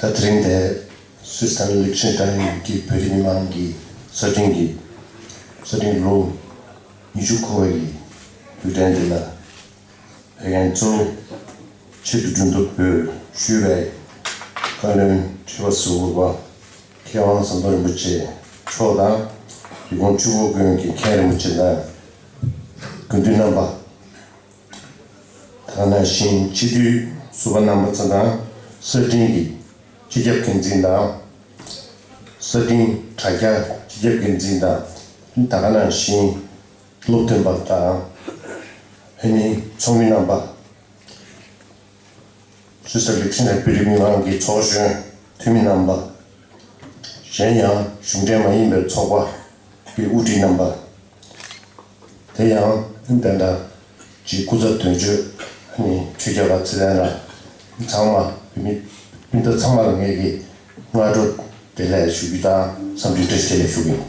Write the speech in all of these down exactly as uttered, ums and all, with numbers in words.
ད་དེ་རིང་འདིར་སུད་སི་དང་ལིག་ཊེན་ཤ་ཡན་གྱི་བོད་རིགས་མི་མང་གི་གསར་བསྐྲུན་གྱི་གསར་བསྐྲུན་ལོ་ཉི་ཤུ་འཁོར་བའི་དུས་དྲན་འདི་ལ། བོད་ཡིག་གཙོ་བོ་ཆེད་དུ་འགྲན་བསྡུར་བོད་ཞུ་བའི་བཀའ་བློན་ཁྲི་པ་ཟུར་པ་མཁས་དབང་ཟམ་གདོང་རིན་པོ་ཆེ་མཆོག་དང་། ཡུལ་ཁོངས་ཆུ་བོ་དགོན་གྱི་མཁན་རིན་པོ་ཆེ་དང་། དགེ་འདུན་རྣམ་པ། ད་ག་ནང་བཞིན་སྤྱི་འཐུས་ཟུར་པ་རྣམ་པ་ཚོ་དང་། གསར་བསྐྲུན་གྱི་སྤྱི་ཁྱབ་འགན་འཛིན་དང་། གསར་བསྐྲུན་དྲ་རྒྱ་སྤྱི་ཁྱབ་འགན་འཛིན་དང་། ད་ག་ནང་བཞིན་སློབ་སྟོན་པ་དང་། ཨ་ནི་ཚོགས་མི་རྣམ་པ། སུད་སི་ལིག་ཊེན་ཤ་ཡན་བོད་རིགས་མི་མང་གི་ཚོགས་གཞོན་འཐུས་མི་རྣམ་པ། གཞན་ཡང་གཞུང་འབྲེལ་མ་ཡིན་པའི་ཚོགས་པ་གི་དབུ་ཁྲིད་རྣམ་པ། དེ་ཡང་དེ་འདྲ་ཅིག་སྐུ་ཚབ་དོན་གཅོད། ཨ་ནི་ཆོས་ཁྱབ་པ་ཚེ་བརྟན་ལགས། ཚང་མ་བོད་མི་སྤུན་ཟླ་ཚང་མ་ལ་ངེད་ཀྱིས་སྔ་དྲོ་བདེ་ལེགས་ཞུ་རྒྱུ་དང་། འཚམས་འདྲི་བཀྲ་ཤིས་བདེ་ལེགས་ཞུ་གི་ཡིན།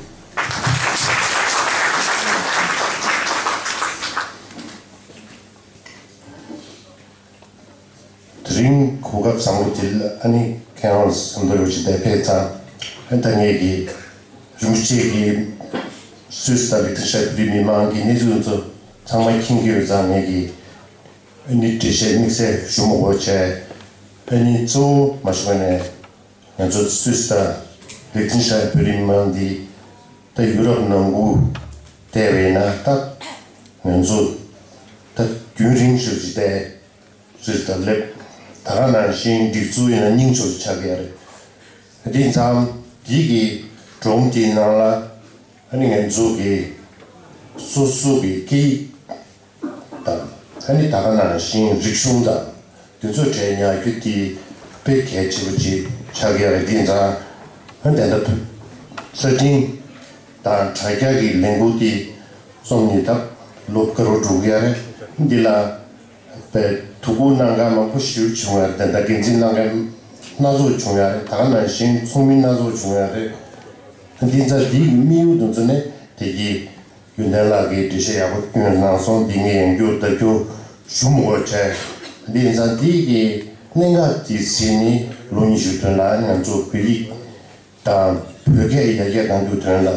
དེ་རིང་གོ་སྐབས་བཟང་པོ་དེ་ལ་ཨ་ནི་མཁན་དབང་ཟམ་གདོང་རིན་པོ་ཆེ་འདིར་ཕེབས་ཙང་། ཨ་ནི་ད་ངེད་ཀྱིས་རིན་པོ་ཆེ་གིས་སུད་སི་དང་ལིག་ཊེན་ཤ་ཡན་བོད་རིགས་མི་མང་གི་གནས་ཚུལ་ཚོ་ཚང་མ་མཁྱེན་གྱི་ཡོད་ཙང་། ངེད་ཀྱིས་ཨ་ནི་འགྲེལ་བཤད་དམིགས་བསལ་ཞུ་མི་དགོས་བྱས། ཨ་ནི་གཙོ་བོ་མ་ཞུ་ག་ནས། ང་ཚོ་སུད་སི་དང་ལིག་ཊེན་ཤ་ཡན་བོད་རིགས་མི་མང་འདི་ད་ཡུ་རོབ་ནང་ཁུལ་བལྟས་པ་ཡིན་ན། ད་ང་ཚོ་ད་རྒྱུན་རིང་ཤོས་ཅིག་བལྟས་སུད་སི་དང་སླེབས། ད་ག་ནང་བཞིན་སྒྲིག་འཛུགས་ཡིན་ན་རྙིང་ཤོས་ཅིག་ཆགས་ཀྱི་ཡོད་རེད། དེ་ཙང་འདི་གི་སྒྲོམ་དེའི་ནང་ལ་ཨ་ནི་ང་ཚོ་གི་སོ་སོ་གི་སྐད་ཡིག་དང་། ཨ་ནི་ད་ག་ནང་བཞིན་རིག་གཞུང་དང་། དེ་ཚོ་གྲས་ཉར་རྒྱུ་དེ་དཔེ་གལ་ཆེ་པོ་ཅིག་ཆགས་ཀྱི་ཡོད་རེད། དེ་ཙང་ཨ་ནི་ད་ལྟ་གསར་བསྐྲུན་དང་དྲ་རྒྱ་གི་ལས་འགུལ་དེ་སོང་ནས་ད་ལོ་འགའ་རེ་འགྲོ་གི་ཡོད་རེད། འདི་ལ་དཔེ་ཐུགས་ཁུར་གནང་མཁན་མང་པོ་ཞིག་བྱུང་ཡོད་རེད། ད་ལྟ་འགན་འཛིན་གནང་མཁན་སྣ་ཚོགས་བྱུང་ཡོད་རེད། ད་ག་ནང་བཞིན་ཚོགས་མི་སྣ་ཚོགས་བྱུང་ཡོད་རེད། འདི་ཙང་འདིའི་དམིགས་ཡུལ་དེ་ཚོ་ནི་དེ་གི་ཡོན་ཏན་ལགས་ཀྱིས་འགྲེལ་བཤད་ཡག་པོ་བསྐྱོན་གནང་སོང་། འདི་ངས་ཡང་བསྐྱར་ད་བསྐྱར་ཞུ་མི་དགོས་བྱས། འདི་ཡིན་ཙང་འདི་གི་གནད་འགག་དེ་ཟིན་ནས་ལོ་ཉི་ཤུ་དོན་ལ་ང་ཚོ་བོད་ཡིག་དང་བོད་སྐད་ཡར་རྒྱས་གཏང་རྒྱུ་དོན་ལ་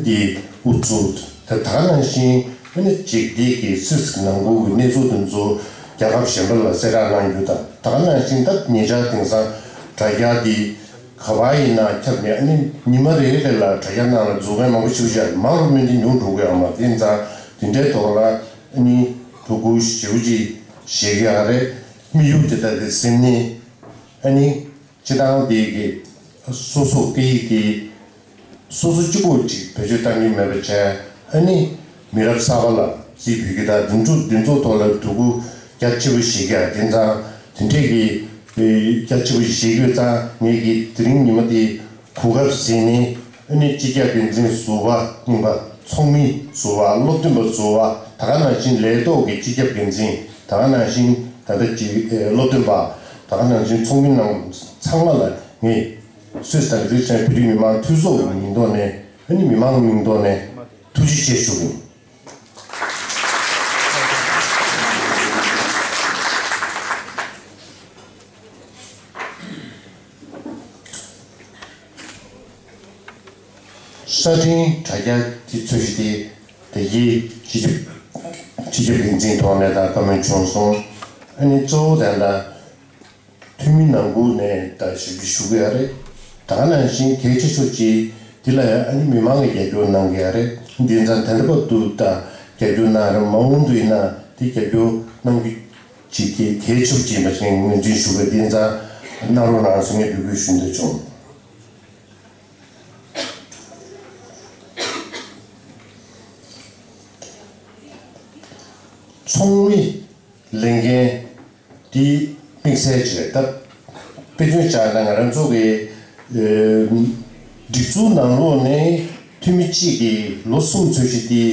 འདི་དབུ་ཚུགས། ད་ད་ག་ནང་བཞིན་ཨ་ནི་གཅིག་འདི་གི་སུད་སི་ནང་ཁུལ་གྱི་གནས་ཚུལ་དེ་ཚོ་རྒྱལ་ཁབ་གཞན་པ་ལ་གསལ་བསྒྲགས་གནང་རྒྱུ་དང་། ད་ག་ནང་བཞིན་ད་ཉེ་ཆར་དེང་སང་དྲ་རྒྱ་འདི་ག་པར་ཡིན་ན་ཁྱབ་ནས། ཨ་ནི་ཉི་མ་རེ་རེ་ལ་དྲ་རྒྱ་ནང་ལ་འཛུལ་མཁན་མང་པོ་ཞེ་པོ་ཅིག་མང་རུ་སྨིན་གྱི་ཉུང་འགྲོ་གི་ཡོད་མ་རེད། དེ་ཙང་དེ་འདྲའི་ཐོག་ལ་ཨ་ནི་ཐུགས་ཁུར་ཞེ་པོ་ཅིག་བཞེས་ཀྱི་ཡོད་རེད། དམིགས་ཡུལ་དེ་ལྟ་དེ་ཟིན་ནས་ཨ་ནི་སྤྱིར་བཏང་དེ་གི་སོ་སོ་སྐད་ཡིག་དེ་སོ་སོ་གཅིག་པོ་ཅིག་བེད་སྤྱོད་གཏང་རྒྱུ་མེད་པ་བྱས། ཨ་ནི་མི་རབས་གསར་པ་ལ་རྩིས་འབུལ་རྒྱུ་དང་། འདི་ཚོ་འདི་ཚོ་ཐོག་ལ་ཐུགས་ཁུར་རྒྱ་ཆེ་པོ་བཞེས་ཀྱི་ཡོད། དེ་ཙང་དེ་འདྲས་ཀྱི་རྒྱ་ཆེ་པོ་བཞེས་ཀྱི་ཡོད་ཙང་། ངེད་ཀྱིས་དེ་རིང་ཉི་མ་དེ་གོ་སྐབས་ཟིན་ནས་ཨ་ནི་སྤྱི་ཁྱབ་འགན་འཛིན་ཟུར་པ་ཡིན་པ། ཚོགས་མི་ཟུར་པ། སློབ་སྟོན་པ་ཟུར་པ། ད་ག་ནང་བཞིན་ལས་ཐོག་གི་སྤྱི་ཁྱབ་འགན་འཛིན། ད་ག་ནང་བཞིན་ད་ལྟ་ཅིག་སློབ་སྟོན་པ། ད་ག་ནང་བཞིན་ཚོགས་མི་རྣམས་ཚང་མ་ལ་ངས་སུད་སི་དང་ལིག་ཊེན་ཤ་ཡན་བོད་རིགས་མི་མང་འཐུས་ཚོགས་ཀྱི་མིང་ཐོག་ནས། ཨ་ནི་མི་མང་གི་མིང་ཐོག་ནས་ཐུགས་རྗེ་ཆེ་ཞུ་གི་ཡིན། གསར་འཕྲིན་དྲ་རྒྱ་དེ་ཚོས་ཤིག་དེ་དེ་ཡིས་སྤྱི་ཁྱབ་སྤྱི་ཁྱབ་འགན་འཛིན་ཐོག་ནས་དང་བཀའ་མོལ་བྱུང་སོང་། ཨ་ནི་གཙོ་བོ་དེ་འདྲ་འཐུས་མི་ནང་ཁུལ་ནས་ད་ཞིབ་ཞིབ་ཞུ་གི་ཡ་རེད། ད་ག་ནང་བཞིན་གལ་ཆེ་ཤོས་ཅིག་འདི་ལ་ཡང་ཨ་ནི་མི་མང་གིས་རྒྱབ་སྐྱོར་གནང་གི་ཡ་རེད། འདི་ཙང་དེ་འདྲ་བར་དུ་ད་རྒྱབ་སྐྱོར་གནང་རེད། མ་འོངས་དུ་ཡིན་ན་དེ་རྒྱབ་སྐྱོར་གནང་རྒྱུ་ཅིག་གི་གལ་ཆེ་བ་ཅིག་ཡིན་པ་ཞིག་ངོས་འཛིན་ཞུ་གི། འདི་ཙང་གནང་རོགས་གནང་ཟེར་ངས་འབོད་སྐུལ་ཞུ་འདོད་བྱུང་། ཚོགས་མི་ལས་འགན་འདི་དམིགས་བསལ་བྱས་ད་དཔེ་མཚོན་བཞག་ན་ང་རང་ཚོ་གི་ཨེ་སྒྲིག་འཛུགས་ནང་ལོགས་ནས་འཐུས་མི་གཅིག་གིས་ལོ་གསུམ་ཚོད་ཅིག་འདི་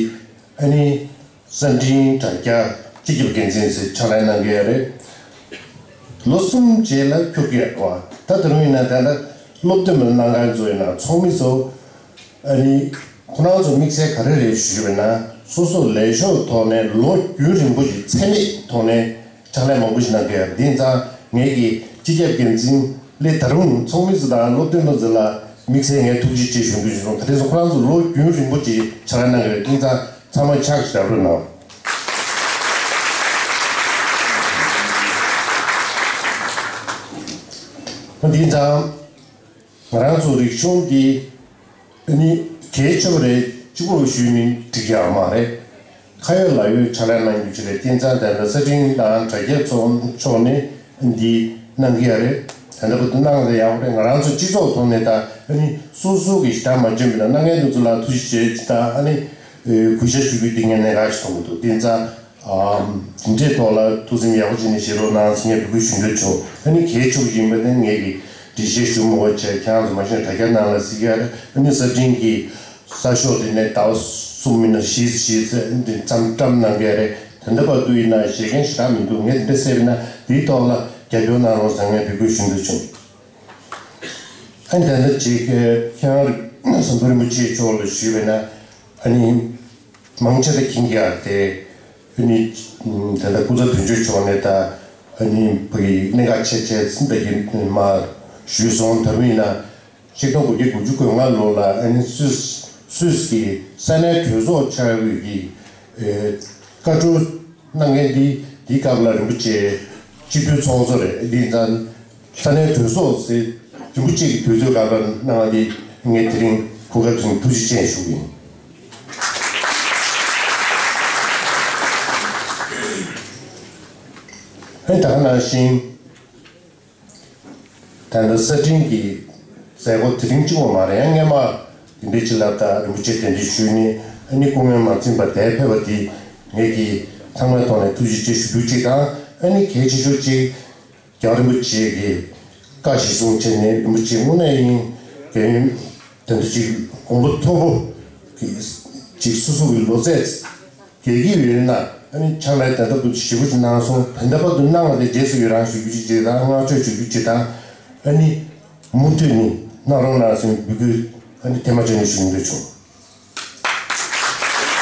ཨ་ནི་གསར་འཕྲིན་དྲ་རྒྱ་སྤྱི་ཁྱབ་འགན་འཛིན་ཟེར་ཕྱག་ལས་གནང་གི་ཡོད་རེད། ལོ་གསུམ་རྗེས་ལ་འཁྱུར་གྱི་ཡོད་པ། ད་དེ་རིང་ཡིན་ན་ད་ལྟ་སློབ་སྟོན་པ་གནང་མཁན་ཚོ་ཡིན་ན་ཚོགས་མི་ཚོ་ཨ་ནི་ཁོ་རང་ཚོ་དམིགས་བསལ་ག་རེ་རེད་ཞུས་པ་ན། སོ་སོ་ལས་ཤོག་ཐོག་ནས་ལོ་རྒྱུན་རིང་པོ་ཞིག་འཚེ་མེད་ཐོག་ནས་ཕྱག་ལས་མང་པོ་ཞིག་གནང་གི་ཡོད་རེད། དེ་ཙང་ངེད་ཀྱི་སྤྱི་ཁྱབ་འགན་འཛིན་ལས་ད་རུང་ཚོགས་མི་ཚོ་དང་སློབ་སྟོན་པ་ཚོ་ལ་དམིགས་བསལ་ངས་ཐུགས་རྗེ་ཆེ་ཞུ་འདོད་བྱུང་། ག་རེ་ཟེར་ཁོ་རང་ཚོ་ལོ་རྒྱུན་རིང་པོ་ཅིག་ཕྱག་ལས་གནང་གི་རེད། དེ་ཙང་ཚང་མ་ཕྱག་ཞིག་རྒྱབ་རོགས་གནང་། དེ་ཙང་ང་རང་ཚོ་རིག་གཞུང་འདི་ནི་གལ་ཆེ་བ་རེད། གཅིག་པོ་ཞུས་ནས་འགྲིག་ཡག་མ་རེད། ཁ་ཡོད་ལག་ཡོད་ཕྱག་ལས་གནང་རྒྱུ་ཅིག་རེད། དེ་ཙང་དེ་འདྲ་གསར་འཕྲིན་དང་དྲ་རྒྱ་ཚོ་ཕྱོགས་ནས་འདི་གནང་གི་ཡ་རེད། དེ་འདྲ་བོ་དེ་གནང་ན་ཡག་པོ་རེད། ང་རང་ཚོ་སྤྱི་ཚོགས་ཐོག་ནས་ད་ཨ་ནི་སོ་སོ་གི་ཞེ་དྲག་མ་འཇོན་པ་ན་གནང་མཁན་དེ་ཚོ་ལ་ཐུགས་རྗེ་ཆེ་ཞུ་དང་། ཨ་ནི་གུས་ཞབས་ཞུ་རྒྱུ་དེ་ངས་གནད་འགག་ཞིག་མཐོང་གི་འདུག་དེ་ཙང་། ཨམ། དེ་འདྲའི་ཐོག་ལ་ཐུགས་སེམས་ཡག་པོ་བྱས་ནས་བཞེས་རོགས་གནང་ཟེར་ངས་འབོད་སྐུལ་ཞུ་འདོད་བྱུང་། ཨ་ནི་གལ་ཆེ་བ་ཡིན་པ་ནི་ངས་ཀྱི་འགྲེལ་བཤད་ཞུ་མི་དགོས་བྱས། ཁྱེད་རང་ཚོ་མ་གཞི་ནས་དྲ་རྒྱ་ནང་ལ་གཟིགས་ཡ་རེད། ཨ་ནི་གསར་འཕྲིན་གྱི་གསར་ཤོག་དེ་ནས་ཟླ་བ་གསུམ་མིན་ན་བཞི་བཞི་ཚེ་འདི་མཚམས་བཀྲམ་གནང་གི་རེད། དེ་འདྲ་བར་དུ་ཡིན་ན་བཞེས་མཁན་ཞེ་དྲག་མི་འདུག་ངས་དེ་འདྲ་གསལ་བ་ན་དེའི་ཐོག་ལ་རྒྱབ་སྐྱོར་གནང་རོགས་ཟེར་ངས་འབོད་སྐུལ་ཞུ་འདོད་བྱུང་། ཨ་ནི་དེ་འདྲ་ཅིག་ཁྱེད་རང་ཟམ་གདོང་རིན་པོ་ཆེ་མཆོག་ལ་ཞུས་པ་ན། ཨ་ནི། མང་ཆེ་ད་ཁྱིམ་རྒྱག་དེ། ཨ་ནི། ད་ལྟ་སྐུ་ཚབ་དོན་གཅོད་མཆོག་ནས་ད། ཨ་ནི་བོད་ཀྱི་གནད་འགག་ཆེ་ཆེ་ཙམ་ད་ཡིན་མ་ཞུས་སོང་། ད་རུང་ཡིན་ན། ཆིག་སྟོང་དགུ་བརྒྱ་དགུ་བཅུ་གོ་ལྔ་ལོ་ལ་ཨ་ནི་སུད་སུད་སི་གི་ས་གནས་གྲོས་ཚོགས་ཕྱག་དབུས་ཀྱི་ཨེ་བཀའ་འཁྲོལ་གནང་མཁན་འདི་འདི་སྐབས་ལ་རིན་པོ་ཆེ་སྤྱི་འཐུས་ཚོགས་གཙོ་རེད། འདི་ད། ས་གནས་གྲོས་ཚོགས་ཟེར་རིན་པོ་ཆེ་གི་དུས་ཚོད་ཁག་ལ་གནང་བ་འདི་ངས་དེ་རིང་གོ་སྐབས་དེ་ཐུགས་རྗེ་ཆེ་ཞུ་གི་ཡིན། ཨ་ནི་ད་ག་ནང་བཞིན་ད་ལྟ་གསར་འཕྲིན་གྱི་མཛད་སྒོ་དེ་རིང་གཅིག་པོ་མ་རེད། ཡང་སྔས་མ་དེ་འདྲའི་ཆེད་ལ་ད་རིན་པོ་ཆེ་གདན་འདྲེན་ཞུས་ནས་ཨ་ནི་སྐུ་ངལ་མ་འཛེམས་པར་འདིར་ཕེབས་པ་འདི་ངེད་ཀྱིས་ཚང་མའི་ཐོག་ནས་ཐུགས་རྗེ་ཆེ་ཞུ་རྒྱུ་གཅིག་དང་། ཨ་ནི་གལ་ཆེ་ཤོས་གཅིག་རྒྱལ་བ་རིན་པོ་ཆེ་གི་བཀའ་གཞིར་བཟུང་བྱས་ནས་རིན་པོ་ཆེ་དངོས་གནས་ཡིན་རྒན་ཡོལ་དེ་འདྲ་ཅིག་དགོངས་པ་མཐོན་པོ་གི་ཅིག་སོ་སོ་གི་ལོ་ཚད་རྒས་ཀྱི་ཡོད་ན་ཨ་ནི་ཕྱག་ལས་དེ་འདྲ་བོ་ཞེ་པོ་ཅིག་གནང་སོང་། དེ་འདྲ་བར་དུ་གནང་བ་དེ་རྗེས་སུ་ཡི་རང་ཞུ་རྒྱུ་ཅིག་བྱེད་དང་། བསྔགས་བརྗོད་ཞུ་རྒྱུ་ཅིག་དང་། ཨ་ནི་མུ་མཐུད་ནས་གནང་རོགས་གནང་ཟེར་འབོད་སྐུལ་ཨ་ནི་ཐེངས་མ་བྱས་ནས་ཞུ་འདོད་བྱུང་།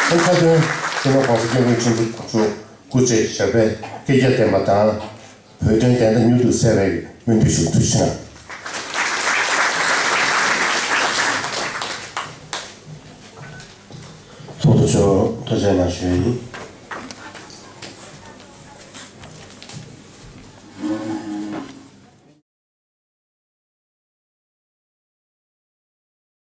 ཁ་ཏོན་སྤྱི་ནོར་༸གོང་ས་༸སྐྱབས་མགོན་ཆེན་པོ་མཆོག་སྐུ་ཚེ་ཞབས་པད་བསྐལ་བརྒྱར་བརྟན་པ་དང་། བོད་དོན་བདེན་མཐའ་མྱུར་དུ་གསལ་བའི་སྨོན་འདུན་ཞུ། ཐུགས་རྗེ་གནང་། ཚོགས་གཙོ་མཆོག་ཐུགས་རྗེ་གནང་ཞུ་ཡ་ཡིན།